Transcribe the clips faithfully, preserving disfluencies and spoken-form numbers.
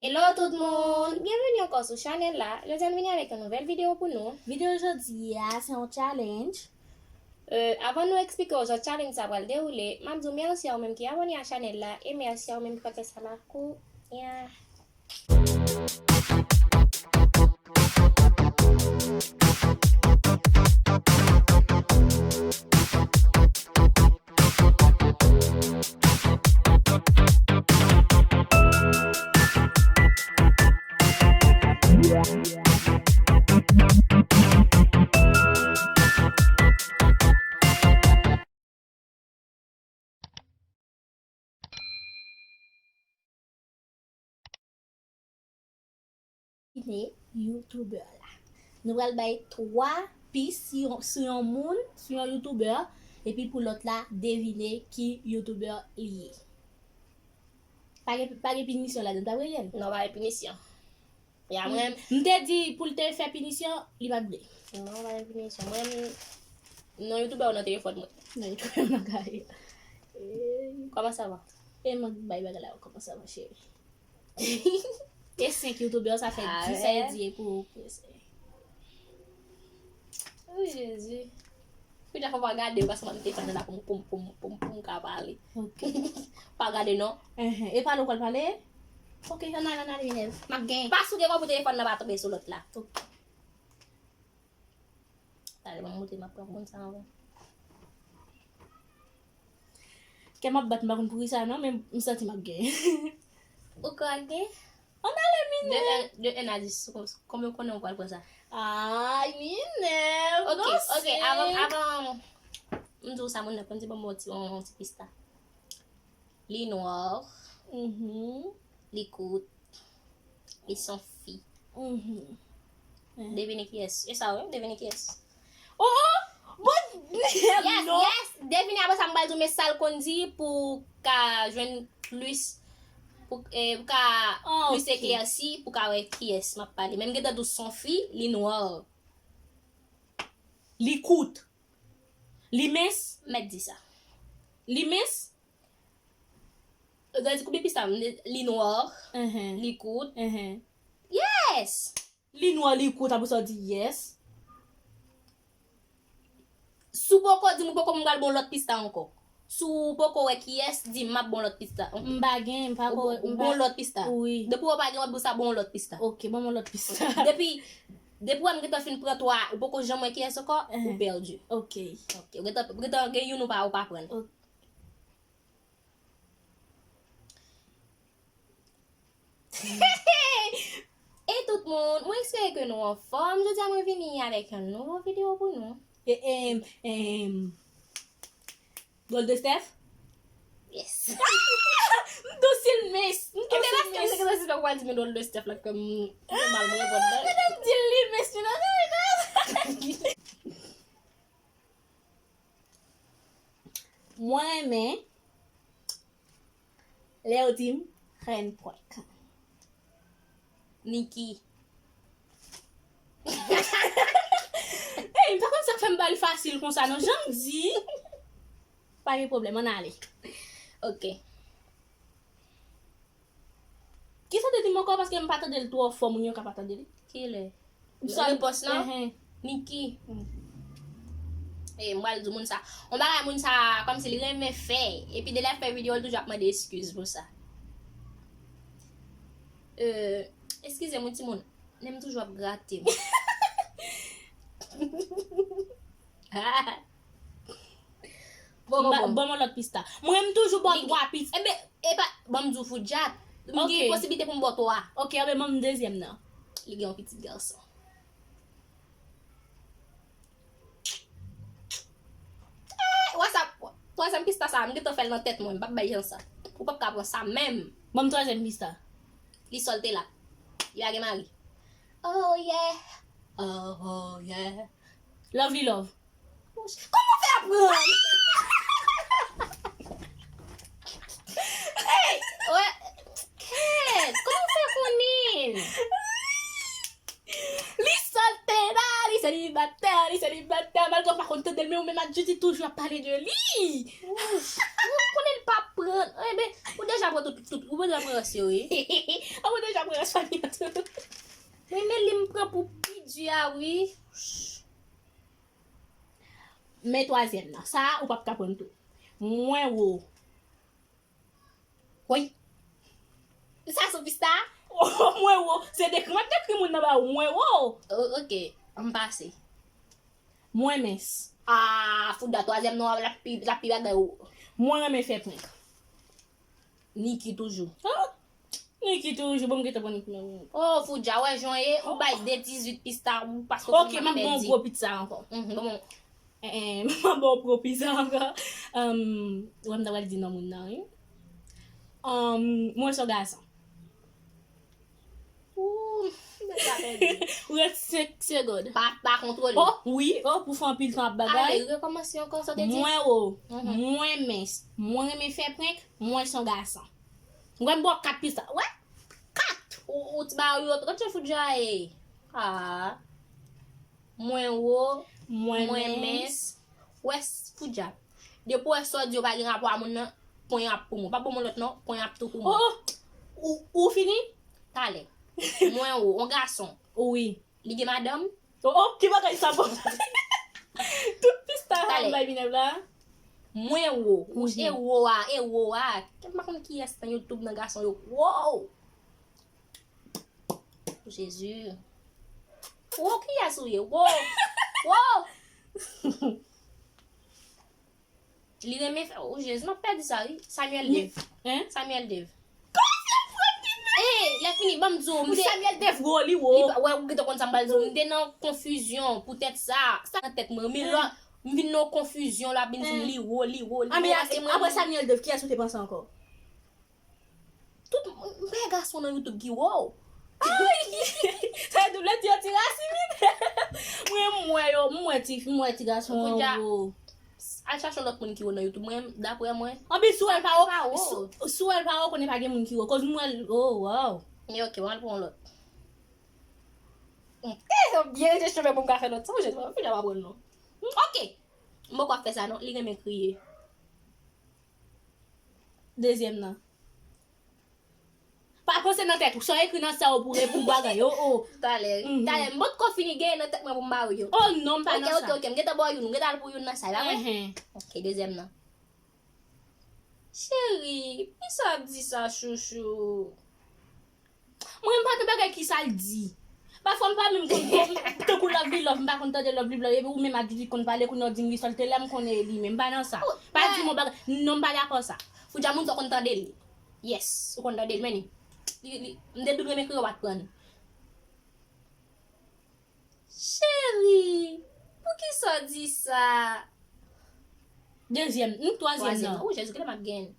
Hello tout moun! Byenveni ankò sou chanèl la. Jodi a nou vini avèk yon nouvèl videyo pou nou. Videyo jodi a se yon challenge. Euh, avan nou eksplike w jan challenge sa pral dewoule, m ap di w mèsi a ou menm ki abòne a chanèl la e mèsi a ou menm ki pral fè sa la kounye a. Vini YouTuber la. Nou pral bay twa pis sou yon, sou yon moun, sou yon YouTuber, epi pou lòt la devine ki YouTuber li ye. Pa gen, pa gen pinisyon ladan, pa vre, Liane? Non, pa gen pinisyon. Ya, mwen, m te di pou l te fè pinisyon, li pa t vle. Non, pa gen pinisyon. Mwen, m, non, YouTuber ou nan telefòn mwen. Non, YouTuber ou nan kay. Comment ça va? E mwen bay bagay la, comment ça va, chérie? E senk YouTuber, sa fè dis a edi pou, pou Oh, Jezi. Kounye a fò pa gade, paske m ap mete fè nan la pou m, pou m, pou m, pou m, pou m ka pale. Ok. Pa gade, non. Enhen. E pale ou pral pale? Ok, ann ale, ann ale, Minèv. M ap gen. Pa souke kò pou telefòn nan pa tonbe sou lòt la. Ok. Talè, ban m montre m ap pran moun sa anvan. Kè m ap bat, m pa konn poukisa non, men m santi m ap gen. Ou ka gen? Ann ale, Minèv. De en, de en a dis, konbyen ou konnen ou pral pran sa? Ay, Minèv, ok, ok, avan, avan m di w sa, moun nan konn di, ban m yon ti, yon ti pista. Li nwa, mhm, li kout, li se yon fi. Mhm. Devine kiyès. E sa, wi, devine kiyès. Oh, oh! Bon, yes, non. Yes, devine apre sa, m pral di w, men sa l konn di pou ka jwenn plis, pou, eh, pou ka plis eklèsi, pou ka wè kiyès m ap pale. Men m gentan di w se yon fi, li nwa. Li kout. Li mens. Mèt di sa. Li mens. Gade, koute pista, li nwa, mhm, li kout. Mhm. Yes! Li nwa, li kout, apre sa w di yes. Si w poko di m, ou poko, m pral bon lòt pista ankò. Si w poko wè kiyès, di m, m ap bon lòt pista. M pa gen, m pa ko, m pa bon lòt pista. Wi. Depi w pa gen, w ap di w sa bon lòt pista. Ok, bon, bon lòt pista. Depi, depi w wè m gentan fin pran twa, ou poko janm wè kiyès ankò, ou pèdi. Ok. Ok, ou gentan, ou gentan gen youn ou pa, ou pa pran. Ok. Hey tout moun, mwen espere ke nou anfòm. Jodi a mwen vini avèk yon nouvo videyo pou nou. E, em, em, Dwòl de Steph? Yes. M tou sil mes, m tou sil mes. Epi lèske m te gentan sispèk w pral di men Dwòl de Steph la ke m nòmal mwen repòt la. Mwen te di l li mes, men non, non, non. Mwen renmen lè yo di m rèn prank. Niki. Ey, m pa konn sa k fè m ba l fasil konsa non. Jan m di. Pa gen pwoblèm, ann ale. Ok. Kisa w te di m ankò? Paske m pa tande l twò fò, moun yo ka pa tande li. Kilè? Repons lan? Enhen. Niki. Mm. E, m pral di moun sa. On bagay moun sa, kòmsi li renmen fè. Epi de lè fè videyo, l toujou ap mande eskiz pou sa. Euh, eskize m wi timoun. Nen m toujou ap grate m. Bon, bon, bon. Ban m yon lòt pista. Mwen, m toujou ba w twa pista. Ebyen, epa, ban m di w fout djat. M gen posiblite pou m ba w twa. Ok, ebyen, ban m dezyèm nan. Li gen yon pitit gason. Eh, wè sa, twazyèm pista sa, m gentan fè l nan tèt mwen, m p ap bay chans sa. Ou p ap ka pran sa menm. Ban m twazyèm pista. Li sòlte la. Li pa gen mari. Oh yeah. Oh, oh yeah. Love li love. Kòman w fè aprann? Hey, wè, kèt, kòman w fè konnen? Li sòlte la, li selibatè, li selibatè, malgre w pa konn tande l, men ou menm ak Judy toujou ap pale de li. Ou konnen l pa pran. Ebyen, ou deja pran tout, tout, ou deja pran rès yo, wi. Ou deja pran rès fanmi an tou. Men, men li m pran pou pi di a, wi. Men twazyèm nan. Sa a, ou p ap ka pran tou. Mwen wo. Woy. Sa sou pista? Mwen wo. Se dekri, m ap dekri moun nan ba ou. Mwen wo. O-, ok. Ann pase. Mwen mens. Ah, Foudja, twazyèm nan, l ap pi, l ap pi bagay ou. Mwen renmen fè prank. Niki toujou. Ah, Niki toujou, bon, m gentan pran Niki nan. Oh, Foudja, wè jan ye, ou bay de dizuit pista, ou paske ou konn m ap pèdi. Ok, m ap ba w gwo pizza ankò. Mhm, bon. Eh, eh, m ap ba w gwo pizza ankò. Um, wè m ta pral di non moun nan, wi. Um, mwen se yon gason. Ooh, men sa pèdi. Ou ret senk segonn. Pa, pa kontwole. Oh, wi, oh, pou fè anpil tan ap bagay. Ale, rekòmanse ankò, sa w te di? Mwen wo, mhm, mwen mens, mwen renmen fè prank, mwen se yon gason. Mwen ba w kat pista. Wè? Kat! Ou, ou ti ba yo, gad jan Foudja ye. Ah. Mwen wo, mwen mens. Wè, Foudja. Depi w wè sa w di yo pa gen rapò a moun nan, pwen ap pou mwen. Pa ban mwen lòt non, pwen ap tou pou mwen. Oh, oh. Ou, ou fini? Talè. Mwen wo, yon gason. Wi. Li gen madanm? Oh, oh, ki bagay sa bon? Tout pista sa bay Minerve la. Mwen wo. Ou e wo a, e wo a. M pa konn kiyès nan YouTube nan gason yo. Wow! Jezi. Wo, kiyès ou ye? Wo! Wo! Li renmen fè, oh, Jezi, m ap pèdi sa, wi. Samuel Dave. Hein? Samuel Dave. Kòman se pran ki men? Eh, lè fini, ban m di w, m te Samuel Dave wo, li wo. Li pa, wè, ou gentan konn sa m pral di w. M te nan konfizyon poutèt sa. Sa nan tèt mwen. Men lò, m vin nan konfizyon, lè w ap vin di m li wo, li wo, li wo, paske mwen apre Samuel Dave, kiyès ou te panse ankò? Tout, m wè gason nan YouTube ki wo. Ay! Sa vle di yo ti rasin vide. Mwen, m wè yo, m wè ti, m wè ti gason an wo. Al chache yon lòt moun ki wo nan YouTube. Mwen, daprè mwen, anpil si w wè l pa wo, si, si w wè l pa wo, konnen pa gen moun ki wo. Koz m wè l, oh, wow. Men ok, mwen al pran yon lòt. Eh, byen rete cheve pou m ka fè lòt sa, mwen, Jezi, mwen fini ap aprann non. Ok. M poko ap fè sa non, li renmen kriye. Dezyèm nan. Pa panse nan tèt ou, sa w ekri nan sa w pou, pou bagay yo, oh. Talè, talè, m potko fini genyen nan tèt mwen pou m ba ou yo. Oh non, m pa nan sa. Ok, ok, ok, m gentan ba w youn, m gentan al pou youn nan sa, e pa vre? Enhen. Ok, dezyèm nan. Cheri, poukisa w ap di sa, chouchou? Mwen, m pa gen bagay kisa l di. Pafwa, m pa menm konn, tankou Lovely Love, m pa konn tande Lovely Love, epi ou menm ak Judith konn pale, kounye a w di m li sòlte lè m konnen e li menm, m pa nan sa. Pa di m yon bagay, non, m pa dakò sa. Foudja moun sa w konn tande l. Yes, ou konn tande l, men li, li, li, m te doub renmen kriye w pa t pran l. Cheri, poukisa w di sa? Dezyèm, hmm, twazyèm nan. Oh, Jezi, kilè m ap genyen?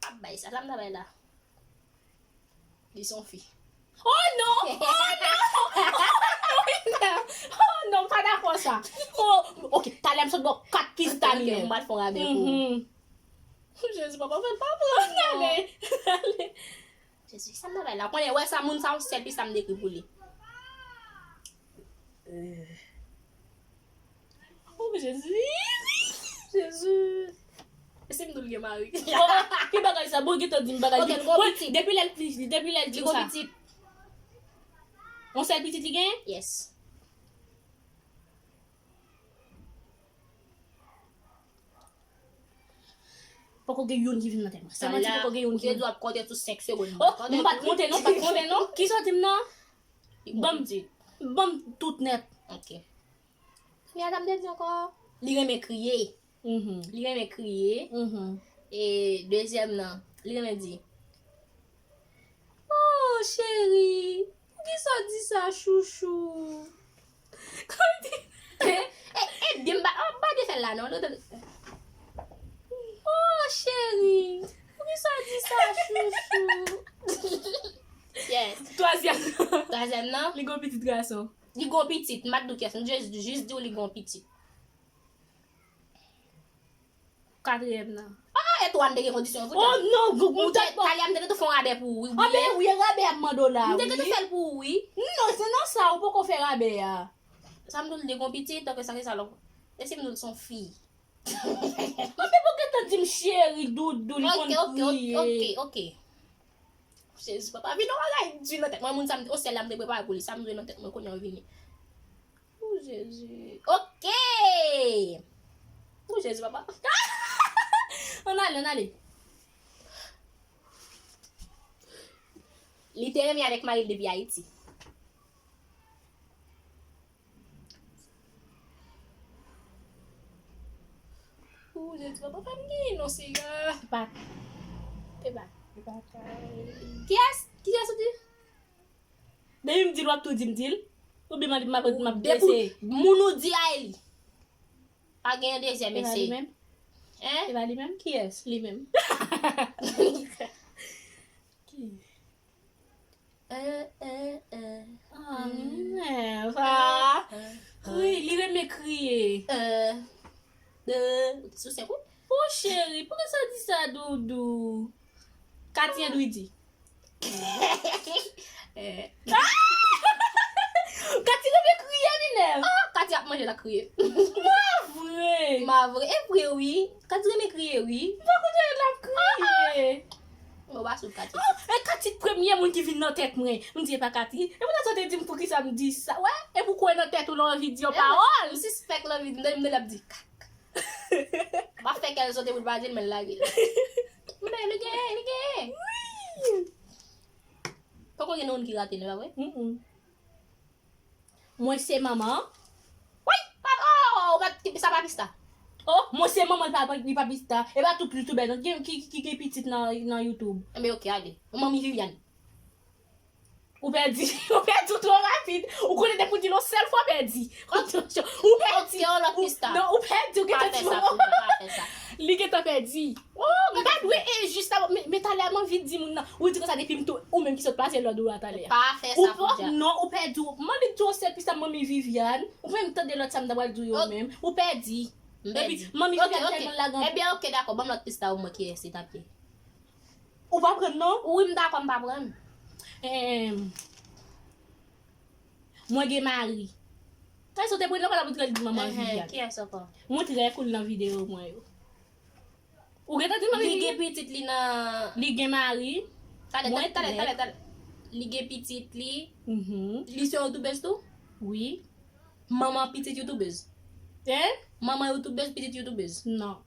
Ap bay sa, sa m ta bay la. Li se yon fi. Oh non! Oh non! Oh non! Oh non, m pa dakò sa. Oh, ok, talè m sot ba w kat pista. Ok, ok, m pral fè yon rabè pou ou. Jezi, papa, fè l pa pran. Ale, ale. Jezi, sa m ta bay la. Konnen, wè sa, moun sa, yon sèl pista m dekri pou li. Oh, Jezi. Jezi. E si m di w l gen mari? Oh, ki bagay sa? Bon, gentan di m bagay. Ok, li gon pitit. Depi lè l, depi lè l di sa. Li gon pitit. Yon sèl pitit li genyen? Yes. Poko gen youn ki vin nan tèt mwen. Sèlman ti poko gen youn ki vin. Ou te di w ap konte sou senk segonn. Oh, m pa t konte non, m pa t konte non. Kisa w di m nan? Ban m, ban m tout nèt. Ok. Men sa m te di ankò, li renmen kriye. Mhm. Li renmen kriye. Mhm. E dezyèm nan, li renmen di, "Oh, cheri, poukisa w di sa, chouchou?" Kote? E, e, byen, m pa, m pa byen fè l la, non. Lòt, "Oh, cheri, poukisa w di sa, chouchou?" Yes. Twazyèm. Twazyèm nan. Li gon pitit gason. Li gon pitit, m pa t di w kiyès, m jis, jis di w li gon pitit. Katriyèm nan. Ah, e twa m te gen kondisyon pou tèt. Oh non, gou, gou, tèt. Talè a m te gentan fè yon rabè pou ou, wi. Ah, men wi, rabè a m mande w la, wi. M te gentan fè l pou ou, wi. Non, se nan sa, ou poko fè rabè a. Sa m di w li gon pitit, tanke sa, ke sa lòk. E si m di w se yon fi? Manmi pou gentan di m cheri, doudou, li konn Ok, ok, ok, kriye. Ok, ok. Jezi, papa, vin yon bagay di nan tèt mwen. Moun sa m, o syèl la, m te prepare pou li. Sa m dwe nan tèt mwen, kounye a vini. O Jezi. Ok. O Jezi, papa. Ann ale, ann ale. Li te renmen avèk mari l depi Ayiti. O Jezi, papa, pa m genyen non, Seyè. Epa, epa, epa. Kiyès? Kiyès ou di? Depi m di l, w ap tou di m di l. Oubyen m ap, m ap, m ap Depi blese. Moun ou di a e li. Pa genyen dezyèm E pa li eseye. Menm? Hein? E pa li menm? Kiyès? Li menm. Euh, euh, euh. Ah, men, sa. Kri, li renmen kriye. Euh, euh, sou senk ou? Oh, cheri, poukisa w di sa, doudou? Katye dwe di. Euh, Katye renmen kriye, Minerve. Katye ap manje la kriye. Pa vre. Ma vre, e vre wi. Katye renmen kriye wi. Mwen pa konn jan l ap kriye. Mwen pa sou Katye. E Katye premye moun ki vin nan tèt mwen. M di e pa Katye. E pou sa w te di m poukisa m di sa. Wè, e pou kwè nan tèt ou lè w anvi di yon pawòl. M sispèk lè vin, m lè ap di kak. M ap fè kè l sote pou l pa di l, men l lage l. Men li genyen, li genyen. Poko gen yon moun ki rate, non, pa vre? Mm-mm. Mwen se manman. Wi, pa, oh, ou pa, sa pa pista. Oh, mwen se manman, li pa, li pa pista. E pa tout youtubè non, ki, ki, ki gen pitit nan, nan YouTube. Enben, ok, ale. Manmi Viviane. Ou pèdi, ou pèdi w twò rapid. Ou konnen depi w di l yon sèl fwa, w pèdi. Ou pèdi. Ok, yon lòt pista. Non, ou pèdi, ou Pa gentan fè di sa, manman. Foudja, pa fè sa. Li gentan pèdi. M pa dwe enjis la, men, men talè a m anvi di moun nan. Ou di konsa depi m tou, ou menm ki sot plase lòd ou a talè a. Pa fè Ou sa, pa, Foudja. Non, ou pèdi w. Manmi di yon sèl pista, manmi Viviane. Ou menm tande lòt sa m ta pral di w yo menm. Ou pèdi. M Epi, pèdi. manmi Ok, Viviane ok. tèlman lagan. Ebyen, ok, dakò. Ban m lòt pista ou mwen ki esi t ap ye. Ou pa pran non? Wi, m dakò, m pa pran. Em, mwen gen mari. Sa se w te pran nan pala pou trè di manman Ehe, Viviane. Kiyès ankò? Mwen trè cool nan videyo mwen yo. Ou gentan di manmi Li Viviane? Gen pitit li nan. Li gen mari. Talè, Mwen talè, talè, trè. Talè, talè. Li gen pitit li. Mhm. Li se yon youtubèz tou? Wi. Manman pitit youtubèz. Hein? Manman youtubèz, pitit youtubèz. Non.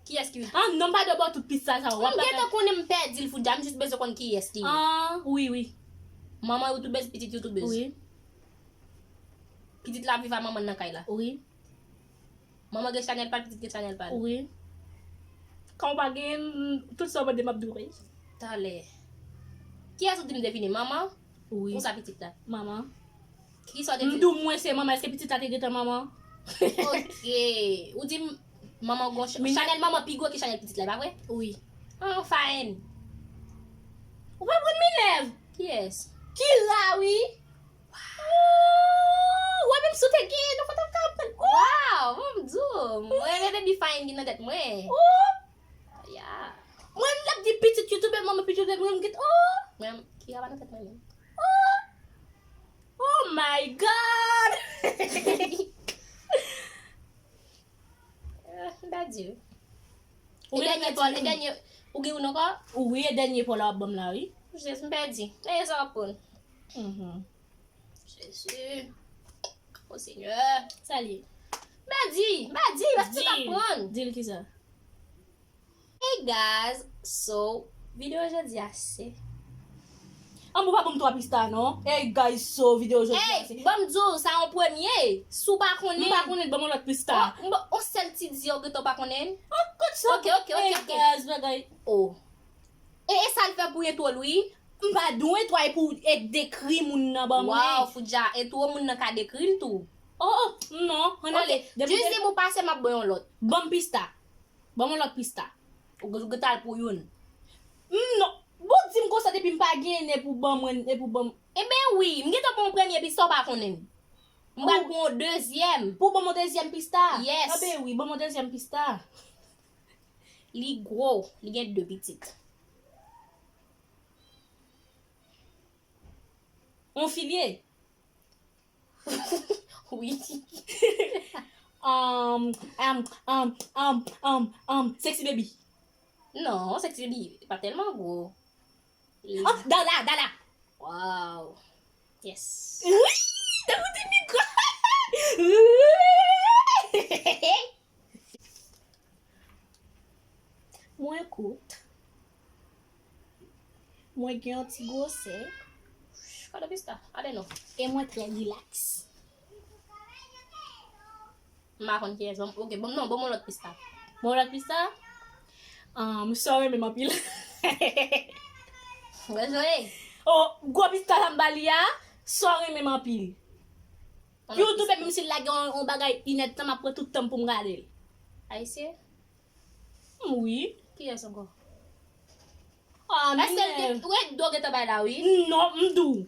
Kiyès ki Ah non, pa dò tout pista sa. W ap M gentan konnen m pèdi l Foudja, m jis bezwen konn kiyès li ye. Ah, wi, wi. Manman youtubèz, pitit youtubèz. Wi. Pitit la ap viv a manman nan kay la. Wi. Manman gen chanèl pa l, pitit gen chanèl pa l. Wi. Kan w pa gen tout sa w mande m ap di w wi. Talè. Kiyès ou di m devine? Manman? Wi. Ou sa pitit la? Manman. Kisa w te M di? di w mwen se manman, èske pitit la te gentan manman? Ok. Ou di m manman gon ch- Men- chanèl manman pi gwo ki chanèl pitit la, pa vre? Wi. Anfen. Ou pa konn Minerve? Kiyès? Kira, wi. Oh, wè menm si w te gen, nou pa t ap ka aprann. Oh! Waw, bon m di w. Mwen renmen depi Fine gen nan tèt mwen. Oh! Ya. Mwen l ap di pitit youtubè, manman pitit youtubè, mwen m gen, oh! Mwen, Kira pa nan tèt mwen menm. Oh my God! Eh, m pèdi. Ou E gen dènye pèdi pa w, e menm. Dènye, ou gen youn ankò? Wi, e dènye pa w la w ap ban m la, wi. Jezi, m pèdi. E sa w ap pran. Mhm. Jezi. O Senyè. Sa l ye? M pèdi, m pèdi, rèske m ap pran. Di l kisa? Hey guys, so, videyo jodi a se. An, ou pa ban m twa pista, non? Hey guys, so, videyo jodi a Hey, se. Ban m di w, sa yon premye. Si w pa konnen. M pa konnen, ban m yon lòt pista. Oh, m ba- on sèl ti di yo gentan w pa konnen. An, kot sa? Ok, ok, ok, Hey ok. Guys, bagay. Oh. E, e sa l fè pou entwo l, wi. M pa dwe twa e pou e dekri moun nan ban mwen. Waw, Foudja, entwo moun nan ka dekri l tou. Oh, oh, non, ann ale. Ok, jis di m ou pase, m ap ban yon lòt. Ban m pista. Ban m yon lòt pista. Ou gen, ou gen tal pou youn. M non. Bon, di m konsa depi m pa genyen e pou ban mwen, e pou ban m. Enben wi, m gentan pran yon premye pista ou pa konnen. M pral pran yon dezyèm. Pou ban m yon dezyèm pista? Yes. Anben wi, ban m yon dezyèm pista. Li gwo, li gen de pitit. On filye? Wi. Um, um, um, um, um, um, Sexy Baby. Non, Sexy Baby pa tèlman gwo. Oh, Dala, Dala. Wow. Yes. Wi, tankou ti mikwo. Mwen kout. Mwen gen yon ti gwosè. Gade pista, gade non. E mwen trè rilaks. M pa konn kiyès. Bon, ok, bon, non, bon, yon lòt pista. Bon, yon lòt pista? Um, sa w renmen m anpil. Rezone. Oh, gwo pista sa m ba li a, sa w renmen m anpil. Yon lòt YouTube, pista. Menm si l lage yon, yon bagay inèdtan, m ap pran tout tan m pou m gade l. Ayisyen? Wi. Kiyès ankò? Ah, èske l gen, wi, do gentan bay la, wi. Non, m di w.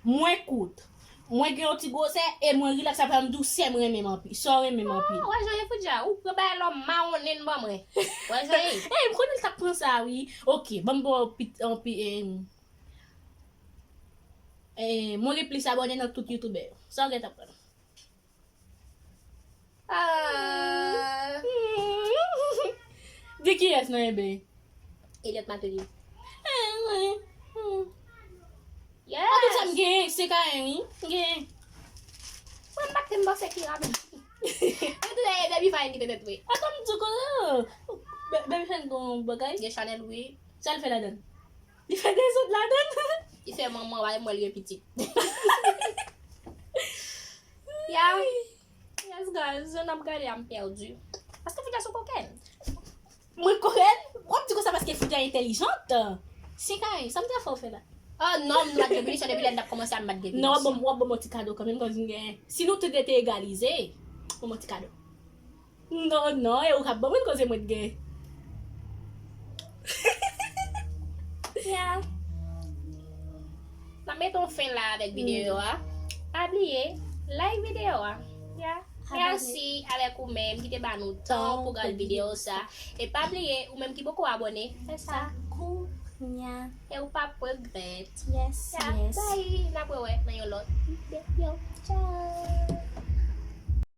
Mwen kout. Mwen gen yon ti gwosè e mwen rilaks, apre m di w sè m renmen m anpil. Sa w renmen m anpil. Ah, wè jan ye Foudja, ou pran bay lòm mawonnen ban mwen. Wè jan ye. Ey, m konnen l t ap pran sa, wi. Ok, ban m ba w pit, anpi, em, em, mwen gen plis abòne nan tout youtubè yo. Sa w gentan pran? Ah. Di kiyès nan enben? Elliot Mateli. Yes. An tout sa m gen, se ka yen, wi. M gen. Mwen m pa t te m panse ki ramen. Mwen te e Baby Fine ki te tèt wi. Atann m di w kote. Baby Fine gon bagay? Gen Chanel wi. Sa l fè ladann? Li fè dezòd ladann? Li fè manman, pa mwen li gen pitit. Yeah. Yes, guys, jan n ap gade a m pèdi. Paske Foudja sou kokenn. Mwen kokenn? W ap di konsa paske Foudja entèlijant? Sikayen, sa m te fè w fè la? Oh non, m pa t gen pinisyon depi lè n t ap kòmanse a m pa t gen pinisyon. Non, w ap ban m, w ap ban m yon ti kado kanmenm, kòm si m gen. Si nou tout de te egalize, ban m yon ti kado. Non, non, e ou k ap ban mwen koze mwen t gen. Yeah. N ap mete yon fen la avèk videyo a. Pa bliye, like videyo a. Yeah. Mèsi avèk ou menm ki te ba nou tan pou gade videyo sa. E pa bliye, ou menm ki poko abòne, fè sa kounya. E ou p ap regrèt. Yes, yeah, yes. Bye. N ap wè nan yon lòt videyo. Ciao.